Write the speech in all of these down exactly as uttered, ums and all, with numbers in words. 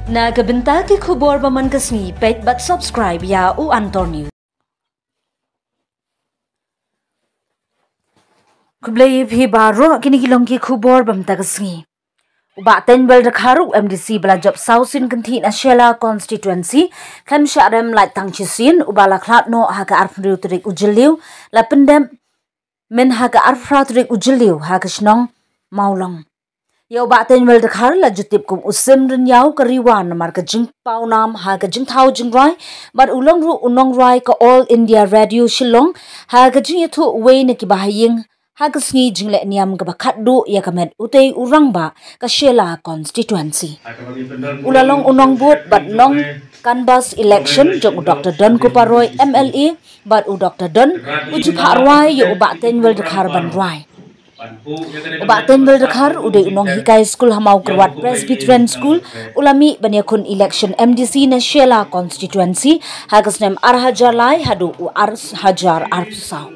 Na ka bynta ki khubor ba man ka sngi, peit bad subscribe ïa u Antor News. Khublei ïa phi baroh, kine ki long ki khubor ba mynta ka sngi. U Bah Teiñwell Dkhar, u M D C ba la jop saw sien kynthih na Shella constituency, khlem shah rem lait tang shisien, uba la khlad noh ha ka arphew tarik u Jylliew, la pyndep mynha ka arphew tarik u Jylliew ha ka shnong Mawlong. Ïa u Bah Teiñwell Dkhar la ju tip kum u sim rynïaw ka Ri War namar ka jingpawnam ha ka jingthaw jingrwai, bad u long ruh u nongrwai ka All India Radio Shillong ha ka jingïathuh uwei na ki bahaïing ha ka sngi jingleh niam kaba khatduh ïa ka met utei u rangbah ka Shella constituency. U la long u nongbud bad nong canvass election jong u Doctor Donkupar Roy M L A, bad u Doctor Don u ju phah rwai ïa u Bah Teiñwell Dkhar ban rwai. U Bah Teiñwell Dkhar u dei u nonghikai skul ha Mawkyrwat Presbyterian School, u la mih ban ïakhun election M D C na Shella constituency ha ka snem ar hajar lai haduh u ar hajar arphew saw.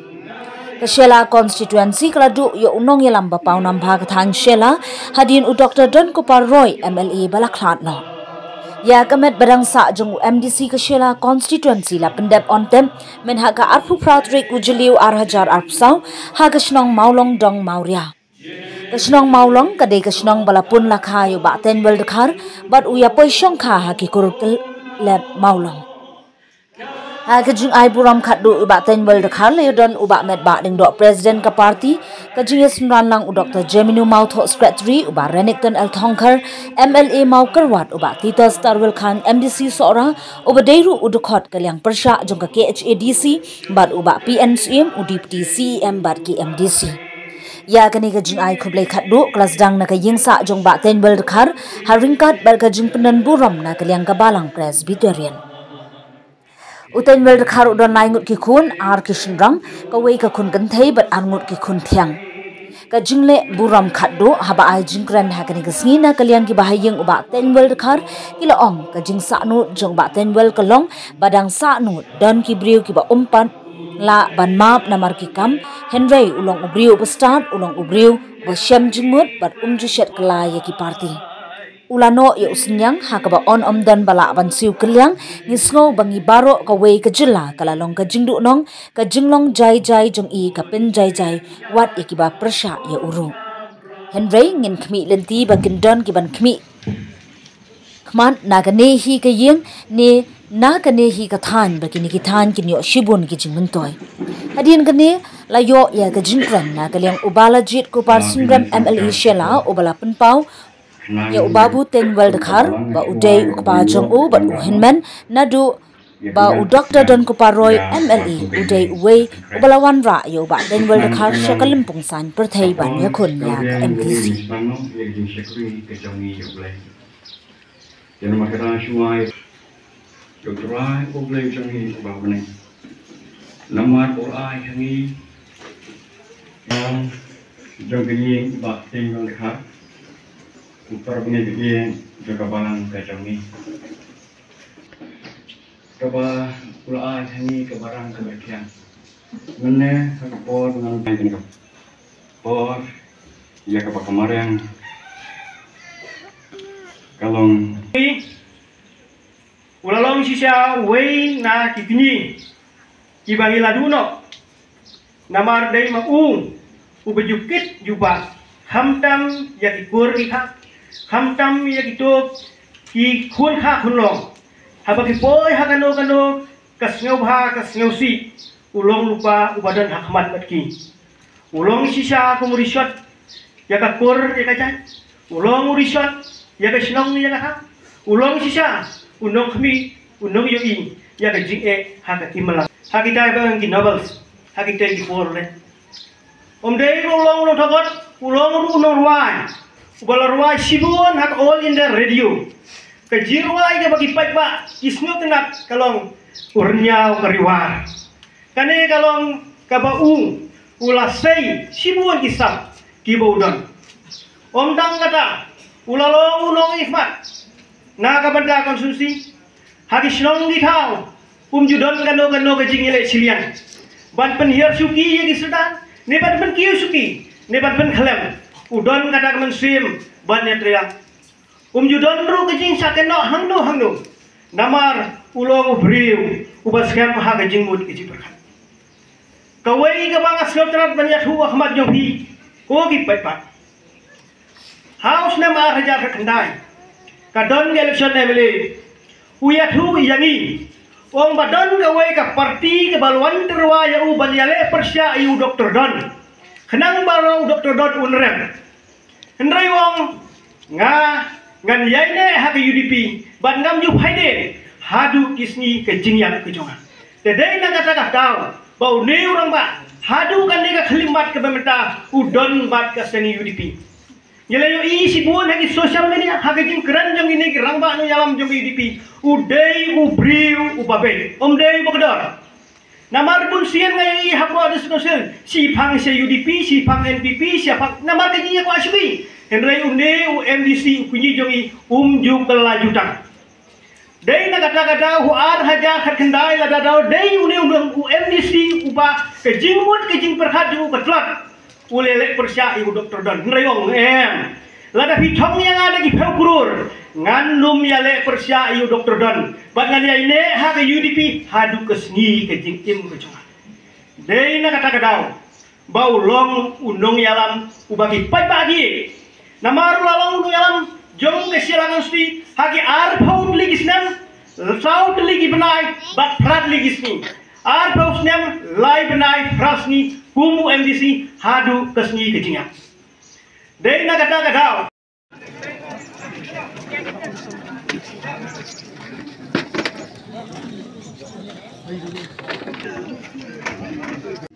Ka Shella constituency ka la duh ïa u nongïalam ba pawnam bha ka thaiñ Shella, hadien u Doctor Donkupar Roy M L A ba la khlad noh. Ïa ka met ba dang sah jong u M D C ka Shella constituency la pyndep on tep mynha ka arphew phra tarik u Jylliew ar hajar arphew saw ha ka shnong Mawlong Dong Mawria. Ka shnong Mawlong ka dei ka shnong ba la pun lakha ïa u Bah Teiñwell Dkhar bad u ïa poi shongkha ha ki kur kyllep Mawlong. Ha ka jingai burom khatduh u Bah Teiñwell Dkhar la ïadon u Bah Metbah Lyngdoh, President ka party, ka jingïasynran lang u Doctor Jeminu Mawthoh, Secretary, u Bah Renikton L Thongkhar, M L A Mawkyrwat, u Bah Titos Tarwel Chyne, M D C Sohra, uba dei ruh u dkhot ka liang pyrshah jong ka K H A D C, bad u Bah P N Syiem, u Deputy C E M bad ki M D C. Ïa kane ka jingai khublei khatduh ka la sdang na ka ïing sah jong u Bah Teiñwell Dkhar, ha ryngkat bad ka jingpyndon burom na ka liang ka Balang Presbyterian. U Teiñwell Dkhar u don lai ngut ki khun, ar ki shynrang, kawei ka khun kynthei bad ar ngut ki khun thiang. Ka jingleh burom khatduh haba ai jingkren ha kane ka sngi na ka liang ki bahaïing u Bah Teiñwell Dkhar, ki la ong ka jingsahnud jong u Bah Teiñwell ka long ba dang sahnud, don ki briew kiba um pat lah ban map namar ki kam, hynrei u long u briew uba stad, u long u briew uba shem jingmut bad um ju shet kylla ïa ki party. U la noh ïa u synñiang ha kaba yn ym don ba lah ban siew kylliang, ngi sngew ba ngi baroh kawei ka jylla ka la long ka jingduhnong, ka jinglong jai jai jong i ka pynjai jai wat ïa kiba pyrshah ïa u ruh. Hynrei ngin khmih lynti ba kin don kiban khmih khmat na kane hi ka ïing ne na kane hi ka thaiñ ba kine ki thaiñ kin ïoh shibun ki jingmyntoi. Hadien kane la ïoh ïa ka jingkren na ka liang u Bah Lajied Kupar Synrem M L A Shella uba la pynpaw ïa u Babu Teiñwell Dkhar ba u dei u kpa jong u bad u hynmen, naduh ba u Doctor Donkupar Roy M L A u dei uwei uba la wanrah ïa u Bah Teiñwell Dkhar sha ka lympung saiñ pyrthei ban ïakhun ïa ka M D C. Ïa namar kata shuwa ïa U Trai U Blei jong ngi uba ha bneng. Namar u la ai ha ngi jong ka ïing Bah Teiñwell Dkhar, u para bangeit ka ïing jong ka balang ka jong ngi. Kaba u la ai ha ngi ka balang kaba thiang. Mynne ha ka por ngan ai kane ka por ïa kaba ka mariang ka long. U la long shisha uwei na ki kñi kiba ngi la duh noh. Namar dei ma u uba ju kit ju bah, khamtam ïa ki kur ki kha, khamtam ïa kito ki khun kha khun long. Haba ki poi ha kano kano ka sngewbha ka sngewsih, u long lypa uba don ha khmat bad ki. U long shisha kum u rishot ïa ka kur ïa ka jait. U long u rishot ïa ka shnong ïa ka thaw. U long shisha u nongkhmih, u nongïohi ïa ka jingeh ha ka imlang. Ha kitai ba ki nobles, ha kitai ki por leh. Ym dei ba u long u nongthoh kot, u long ruh u nongrwai uba la rwai shibun ha ka All India Radio. Ka jingrwai kaba ki paidbah ki sngewtynnat ka long U Rynñiaw ka Ri War. Kane ka long kaba u u la sei shibun ki sap kiba u don. Ym tang kata, u la long u nongïakhmat na ka bynta constituency. Ha ki shnong ki thaw um ju don kano kano ka jingïaleh shiliang ban pynhiar shuki ïa ki syrdan, ne ban pynkiew shuki, ne ban pynkhlem. U don kata ka mynsiem ban ïatrei. Um ju don ruh ka jingshah kynnoh hangno hangno. Namar u long u briew uba skhem ha ka jingmut ka jingpyrkhat. Kawei kaba nga sngewtynnat ban ïathuh ha khmat jong phi, ko ki paidbah. Ha u snem ar hajar khyndai, ka don ka election M L A. U ïathuh ïa ngi, ong ba don kawei ka party kaba la wan tyrwa ïa u ban ïaleh pyrshah ïa u Doktor Don, khnang ba u Doktor Don un rem. Hynrei u ong, nga, ngan ïaineh ha ka U D P bad ngam ju phaidien haduh ki sngi ka jingïap ka jong nga. Te dei na kata ka daw ba une u rangbah, haduh kane ka khyllipmat kaba mynta, u don bad ka seng U D P. Ngi la ïohi shibun ha ki social media, ha ka jingkren jong kine ki rangbah nongïalam jong ka U D P, u dei u briew uba beit, um dei uba kordor. Namar bunsien nga ïohi hapoh District Council, shiphang sha U D P, shiphang N P P, shiphang, namar ka jingïakob shuki. Hynrei une u M D C u kñi jong ngi um ju kylla jutang. Dei na kata ka daw, ha u ar hajar khatkhyndai lada daw dei une u, u M D C uba ka jingmut ka jingpyrkhat jong u ka tlot, u leh leh pyrshah ïa u Doktor Don. Hynrei u ong em, lada phi thong ïa nga da ki phew klur, ngan ym ïaleh pyrshah ïa u Doktor Don bad ngan ïaineh ha ka U D P haduh ka sngi ka jingim ka jong nga. Dei na kata ka daw ba u long u nongïalam uba ki paidbah ki. Namar u la long u nongïalam jong ka Shillong Constituency ha ki arphew tylli ki snem, saw tylli ki bnai bad phra tylli ki sngi. Arphew snem, lai bnai, phra sngi kum u M D C haduh ka sngi ka jingïap. Dei na kata ka daw.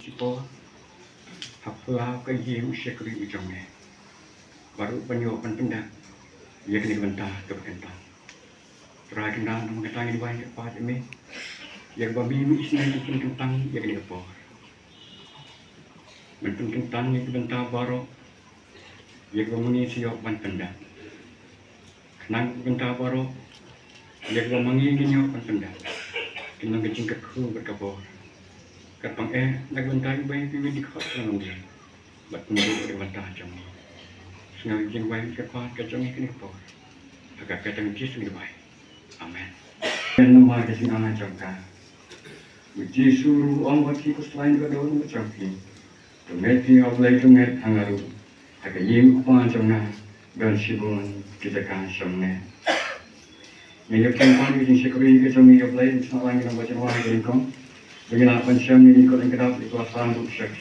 Shipor, hapdeng ka ïing u shakri u jong me, baroh ban ïoh ban pyndap ïa kane ka bynta kaba kyntang. Trai Kynrad, namar kata ngi duwai ïa ka pat ïa me, ïa kaba me, me isynei ban pynkyntang ïa kane ka por. Men pynkyntang ïa ka bynta baroh ïa kaba ma ngi sa ïoh ban pyndap. Khnang ka bynta baroh ïa kaba ma ngi ngin ïoh ban pyndap kin long ka jingkyrkhu bad ka bor. Kyrpang eh na ka bynta iwei pa iwei ki dkhot ka nongrim bad kumjuh ïa ka bynta jong ngi. Sngew ïa ka jingduwai ka pat ka jong ngi kane ka por. Ha ka kyrteng Jisu ngi duwai. Amen. Namar ka jingai jong ka, u Jisu ruh u ong bad ki khuslai, ka don ka jong ki. To ngeit ïa U Blei, to ngeit ha nga ruh. Ha ka ïing u Kpa jong nga don shibun ki jaka shongneng. Ngin ïa pynpaw ïa ka jingshakri ka jong ngi ïa U Blei, ngi sngewbha ngin ïa pynshong ïa ka jingkyrkhu. Ba ngin ïa pynshong ïa ka jingkyrkhu, ngin ïa pynshong ïa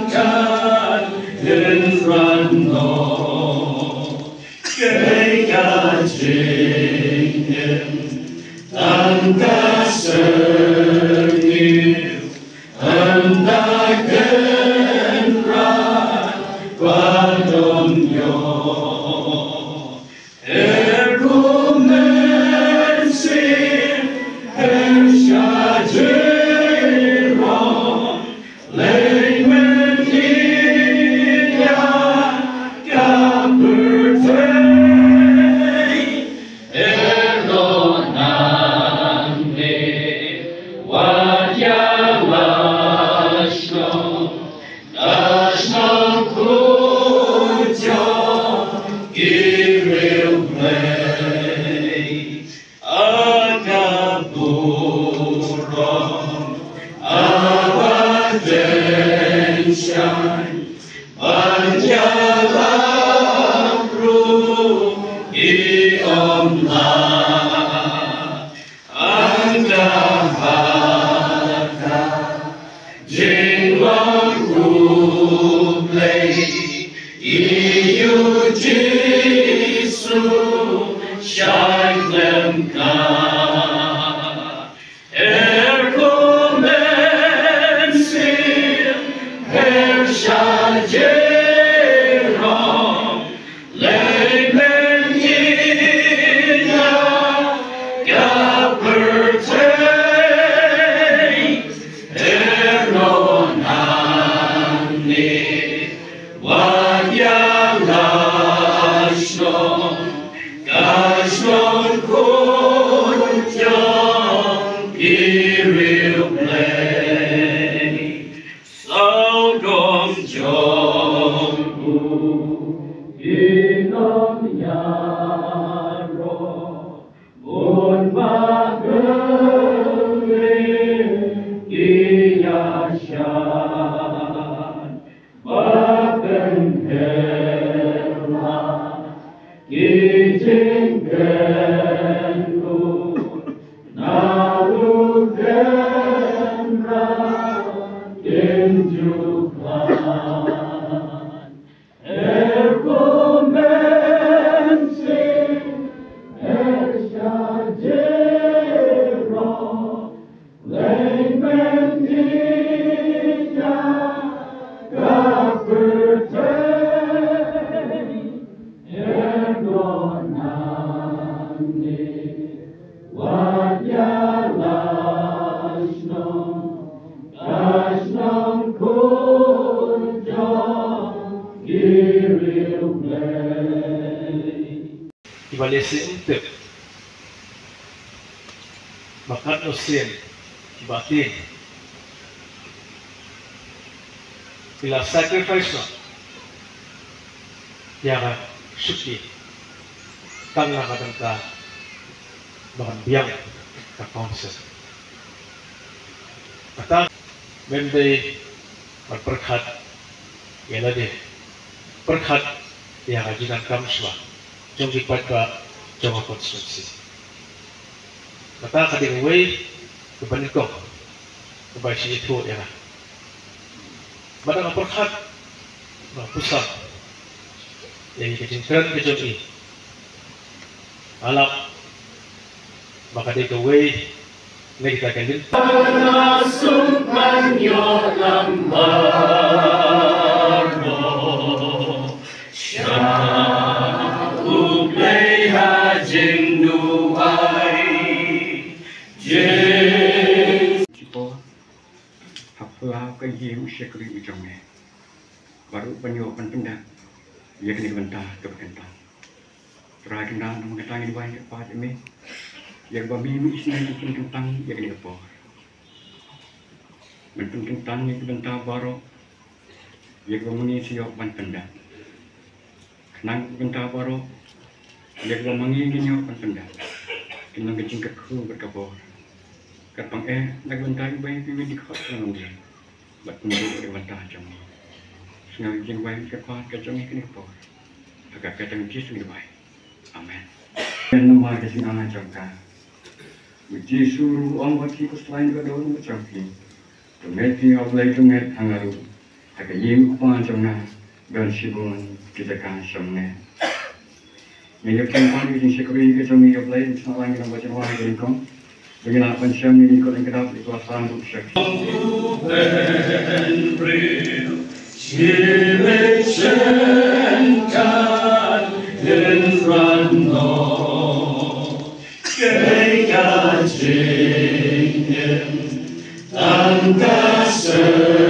ka jingkyrkhu. Kei ka jingim tang ka syrngiew, ynda Kynrad ba don ïoh. Her kumne sien, her sha jingïaroh, lei mynnin ïa ka pyrthei. Ïa ka burom, a ba dei shai ban ïalap ruh i ym lah. Ynda ha ka jinglong U Blei, i U Jisu shai khlem ka. Her kumne sien, her sha jingïaroh, lei mynnin ïa ka pyrthei. Ïa ka nangne, wat ïa la shnong, ka shnong kut jong ki riewblei. Sawdong jong Ki jingkren u na u kren ra kin ju khan. Er kumne si er sha jero. Lei men ïa ka pyrthei, ïa don hangne, wat ïa la shnong, ka shnong kujong ki riewblei. Kiba lehse ym tip ba katno sien kiba tieng ki la sacrifice noh ïa ka shuki tang na ka bynta ba kan biang ka council. Kata mem dei ban pyrkhat ïa lade, pyrkhat ïa ka jingdonkam shuwa jong ki paidbah jong ka constituency. Kata ka dei kawei kaba nyngkong kaba shu ïathuh ïa nga. Bad nga pyrkhat ba pyrshang ïa ka jingkren ka jong i. Nga lap ba ka dei kawei na kita ki lynti. Nga sngewbha ïoh lambar mo sha U Blei ha jingduwai jing. Shipor hapdeng ka ïing u shakri u jong me. Baroh ban ïoh ban pyndep ïa kane ka bynta kaba kyntang. Trai Kynrad, namar kata ngi duwai ïa ka pat ïa me, ïa kaba me, me isynei ban pynkyntang ïa kane ka por. Ban pynkyntang ïa ka bynta baroh ïa kaba ma ngi sa ïoh ban pyndep. Khnang ka bynta baroh ïa kaba ma ngi ngin ïoh ban pyndep kin long ka jingkyrkhu bad ka bor. Kyrpang eh na ka bynta iwei pa iwei, dkhot jong ngi bad kumjuh na ka bynta jong ngi. Sngew ïa ka jingduwai ka pat ka jong ngi kane ka por. Ha ka kyrteng Jisu ngi duwai. Amen. Namar ka jingai jong ka, U Jisu ruh u ong ba phi khuslai ïa ka doh jong phi. To ngeit phi ha U Blei, to ngeit ha nga ruh. Ha ka ïing u Kpa jong nga don shibun ki jaka shongneng. Ngi ïoh pynban ïa ka jingshakri ka jong ngi ïa U Blei, ngi sngewbha ngi long ba jingwai ka nyngkong. Ba ngin lah ban shem ïa ka jingkordor ka dap ïa ka Kpa ruh shakri. Kei ka jingim tang ka seng.